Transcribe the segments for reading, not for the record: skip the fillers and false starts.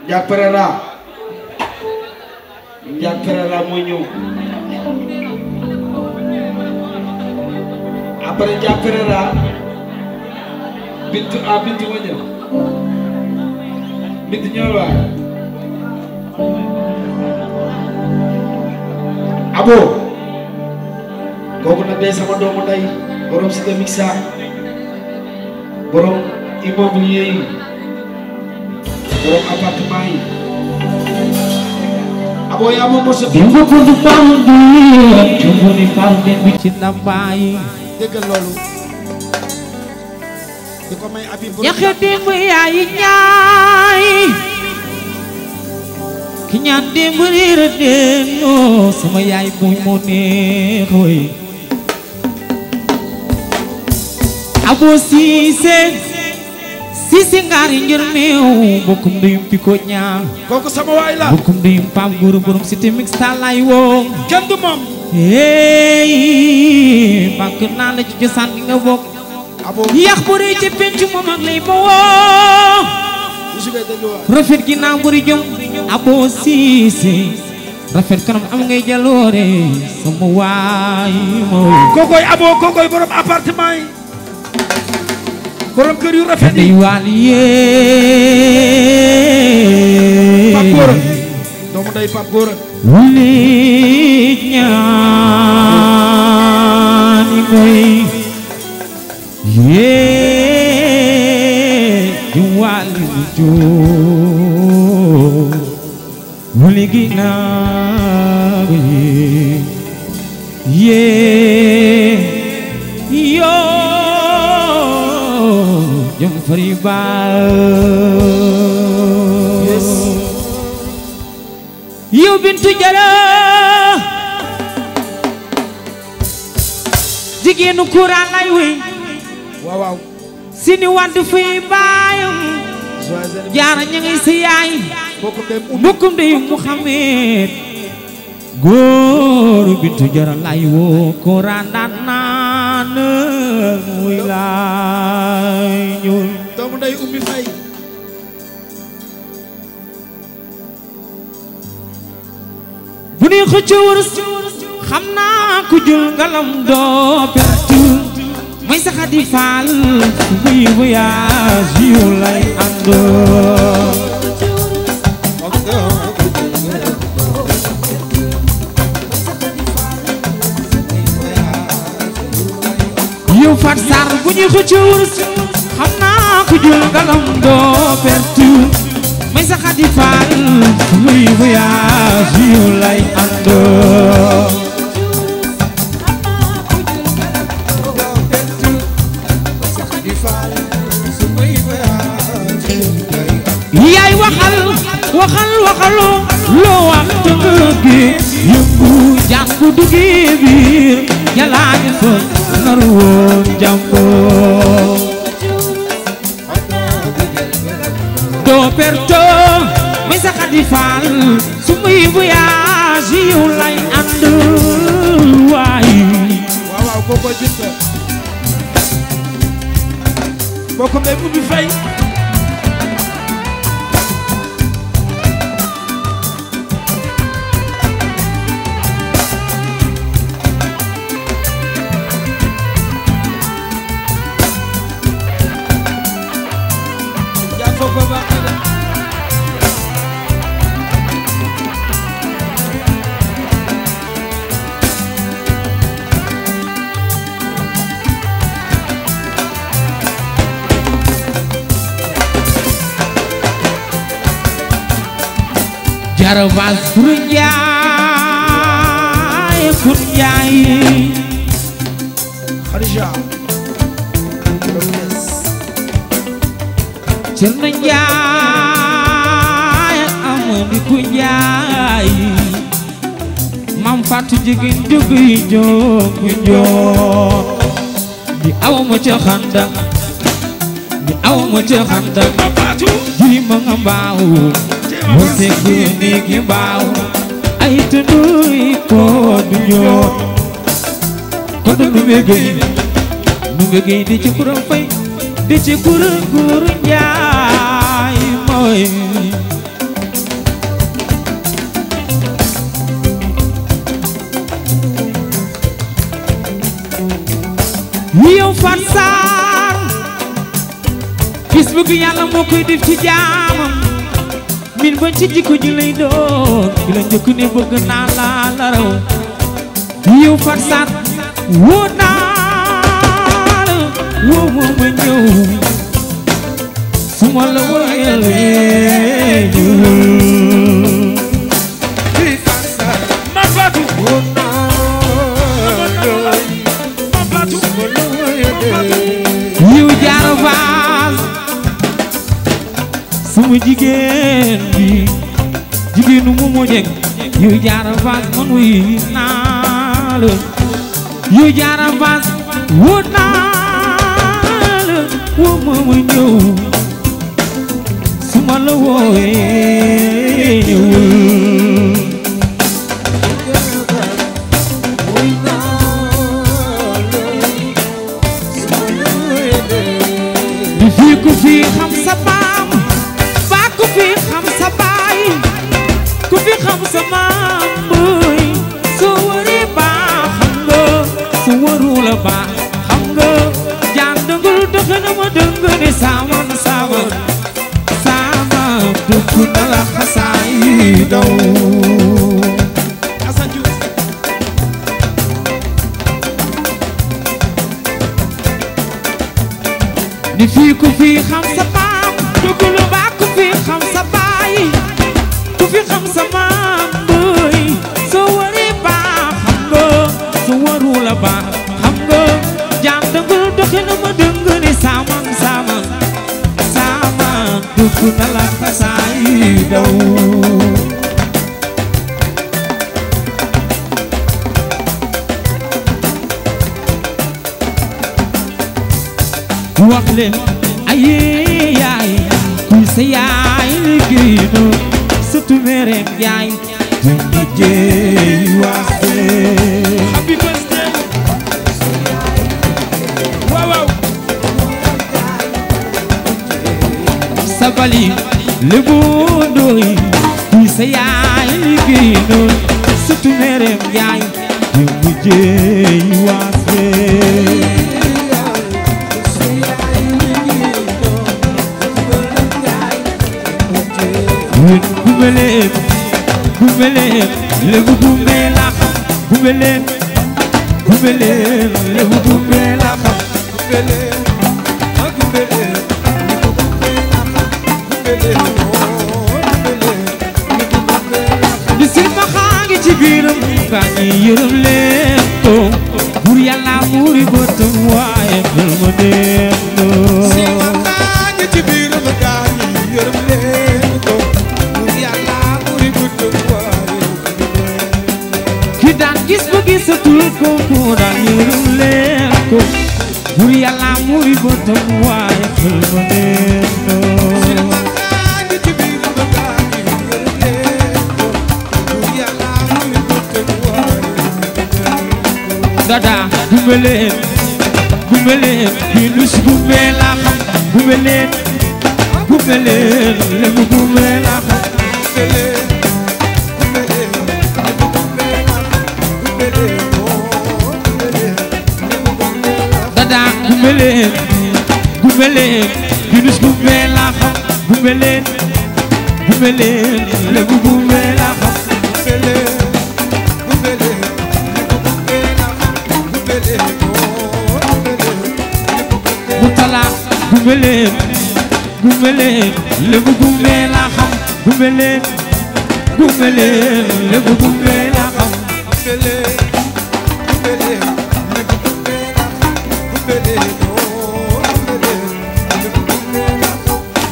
Ndiak Pereira mooy ñëw après Ndiak Pereira Bintu ma ñëw Bintu ñëwal waay abo kooku nag day sama doomu nday borom Cité Mixa borom immobilier yi borom appartement yi abo yaa moom mosa dingo ko du paru di jumbo ni paru den bi ci ndambaay déggal loolu di ko may abi ñaxe démb yaay ñaay ki ñaan démb réer deno sama yaay buñ mo neex way abo Siise ngaari njër meew bokkum ndeyum piko ñaa kooku sama waay la bokkum ndeyum Pape Gora borom Cité Mixa lay woo kenn du moom hey bàkk naa la ci cosaan gi nga bokk yax bu rëy ci penc moom ak lay ma woo rafet gi naa buri jom abo Siise rafet kanam am ngay jaloore sama waay ma kookoy abo kookoy borom appartement yi borom kër yu rafet yi waal yee Pape Gora doomu day Pape Gora li ñaani mooy yee ju waal lu joo li ginaaw yee yoo jom fari baaw yow Bintu Jara jigéenu kuraan lay wey waaw waaw sini wàdd fay baayam jaara ña ngay si yaay mbokkum dey Muhammad góor Bintu Jara lay woo kuraan daan naan muy laay ñuul doomu day Ummi Fay bu nuy xëcc wërës xam naa ku jël ngalam doo pertu may saxa di faal buy voyage yu lay àndoo yow Fat Sarr bu ñuy xëcc wërës xam naa ku jël ngalam doo pertu may saxa di faal buy voyage yu lay àndoo yaay waxalu loo wax dëgg yëngu jàng bu duggee biir yàllaañu fa nar woon jàmboo doo perto may sa Xadi Faal su muy voyage yu lay ànd waay waaw kooku jënd bokkum day Ummi Fay Jarabas Kunjaay Khadija Cerno Njaay Amadi Kunjaay Mam Fatou jigéen jógi jógi jóg di aw ma ca xandang di aw ma ca xandang jiri ma nga mbaaw wose guni gi mbaaw ay tunuy ko du ñoo ko du nu begey di ci kuram fay di ci kuram Njaay mooy Fat Sarr gis bëgg yàlla moo koy def ci jaamam min bañ ci jikko ji lay doon ki la njëkk ne bëgg naa la raw yow Fat Sarr woo naa la woo moo ma ñëw suma la woyalee ma Fatou yow Jaara Faas sama jigéen bi jigéenu mu mu jeng yow Jaara Faas man wuy naa la yow Jaara Faas woo naa la woo ma ma ñëw suma la wooyee ku fi xam sa maam ba ku fi xam sa baay ku fi xam sa maam boy soo waree baax xam nga su warul baax xam nga jaan dëngul dëgg na ma dëng ne saaman saaman saaman dëgg na la xasaay daw ni fii ku fi xam sa maam dugulu ba ku fi xam sa baay ku fi xam sa maam boy soo waree baax xam nga su warul baax xam nga jaam dëngul doxi na ma dëng ni saaman saaman saaman dugg na la xasaay daw wax leen aye yaay kuy sa yaay liggéey na sëtu mereem yaay dañ liggéey waase happy birthday waaw sabali lebu ndoy kuy sa yaay liggéey na sëtu mereem yaay dañ liggéey waase Gumbeleen gumbeleen lebu gumbe la xam gumbeleen gumbeleen lebu gumbe la xam gumbeleen gumbeleen lebu gumbe la xam gumbeleen di silma xaangi ci biiram gaa ñi yërëm leen ko bur yàlla muuri bëtam waaye xel ma neex na silma xaangi ci biiram gaa ñi yërëm leen ko ki daan gis ba gisatul ko ku daan yërëm leen ko bur yàlla muuri bëtam waaye xel ma neex na silma xaangi ci biiram gaa ñi yërëm leen ko bur yàlla muuri bëtam waaye dada gumbeleen gumbeleen ki lus gumbe la xam gumbeleen gumbeleen lebu gumbe la xam dada gumbeleen gumbeleen ki lus gumbe la xam gumbeleen gumbeleen lebu gumbe la xam Mutala gumbeleen gumbeleen lebu gumbe la xam gumbeleen gumbeleen lebu gumbe la xam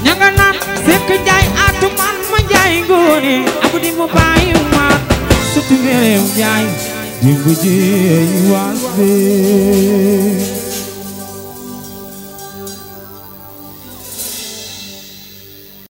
ñanga naan sekk njaay atumaan ma njaay ngoone abu di mu bàyyi maat sutu merew njaay dimbu jeey waas